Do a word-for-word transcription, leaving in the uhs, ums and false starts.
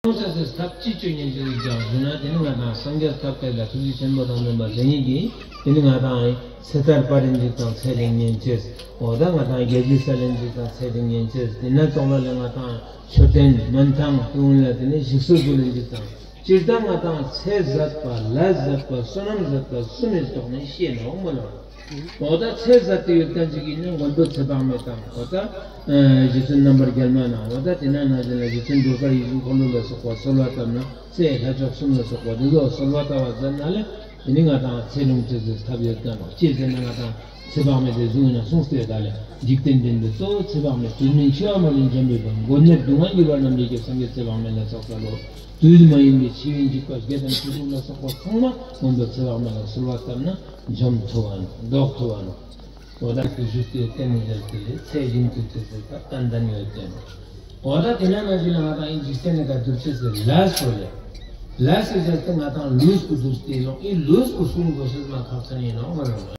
ཡོང་ཅེས་སི་ཐབས་ཅི་ཅོ་ཉན་ཅེས་ཞིག་ཀྱང་ཞུ་ན་དེ་ནི་ང་དང་སངས་རྒྱས་ཐབས་མཁས་ལ་ཐུགས་རྗེ་ཆེན་པོ་དང་ལྡན་པ་ཟེར་ཉིད་ཀྱིས་དེ་ནི་ང་དང་ཚེ་ཐར་པ་རིན་ཅིག་དང་ཚེ་རིང་ཉན་ཅེས། འོ་ད་ང་དང་རྒྱལ་སྲིད་ས་ལེན་ཅིག་དང་ཚེ་རིང་ཉན་ཅེས། དེ་ན་ཙོགས་ལ་ལས་ང་དང་མཆོད་རྟེན་མན་ཐང་ཀུན་ལ་དེ་ནི་ཞིག་གསོ་ཞུ་ལེན་ཅིག་དང་། སྤྱིར་བཏང་ང་དང་ཚེ་ཟད་པ་ལས་ཟད་པ་བསོད་ནམས་ཟད་པ་གསུམ་མི་ཐོག་ནས་ཤེས་ནོག་མོལ་ལོ། འོ་ད་ཚེ་ཟད་དེ་ཡོད་མཁན་ཅིག་ཡིན་ན་མགོན་པོ་ཚེ་དཔག་མེད་དང་འོ་ད་རྗེ་བཙུན་རྣམ་པར་རྒྱལ་མ་ན་འོ་ད་དེ་ན་ན་ཟེར་ལ་རྗེ་བཙུན་སྒྲོལ་དཀར་ཡིད་བཞིན་འཁོར་ལོ་ལ་སོགས་པ་གསོལ་བ་བཏབ་ན་ཚེ་ལྷ་མཆོག་གསུམ་ལ་སོགས་པ་དེ་ཚོ་གསོལ་བ་བཏབ་པ་ཟེར་ན་ལས་དེ་ནི་ང་དང་ཚེ་རིང་ཅེས་སི་ཐབས་ཡོད་མཁན་ནོག་ཅི་ཟེར་ན་ང་དང་ཚེ་དཔག་མེད་དེ་བཟུང་ཡིན་ན་གསུངས་ཏེ་ད་ལས་འཇིག་རྟེན་མདུན་དུ་གཙོ་བོ་ཚེ་དཔག་མེད་དུས་མིན་འཆི་བ་མ་ལུས་འཇོམས་པའི་དཔལ། མགོན་མེད་སྡུག་བསྔལ་གྱུར་པ་རྣམས་ལས་སྐྱོབ། སངས་རྒྱས་ཚེ་དཔག་མེད་ལ་སོགས་པ་ལོ། དུས་མ་ཡིན་པའི་འཆི་བའི་འཇིགས་པ་བརྒྱད་དང་བཅུ་དྲུག་ལ་སོགས་པ་ཚང་མ་མགོན་པོ་ཚེ་དཔག་མེད་ལ་གསོལ་བ་བཏབ་ན་འཇོམས་ཐུབ་བ་ནོག་ཟློག་ཐུབ་བ་ནོག་འོ་ད་དུས་ཚོད་དེ་བརྟེན་ནས་ཡོད་དེ་ཚེ་རིང་དུས་ཚོད་དེ་ད་ཏན་ཏན་ཡོད་དེ་ནོག་འོ་ད་དེ་ན་ན་ཞིག་ལ་ང་དང་ཨིན་འཇིག་རྟེན་ནི་ཀ་སྒྲུབ་ཅེས་སི་ལས་སོ་ལས། ལས་སི་ཟེར་ཏེ་ང་དང་ལུས་ཀུ་སྒྲུབ་སྟེ་ནོག་ཨིན་ལུས་ཀུ་སྲུང་དགོས་ཤེས་མ་ཁག་ཅན་ཡིན་ནོག་མ་ནོག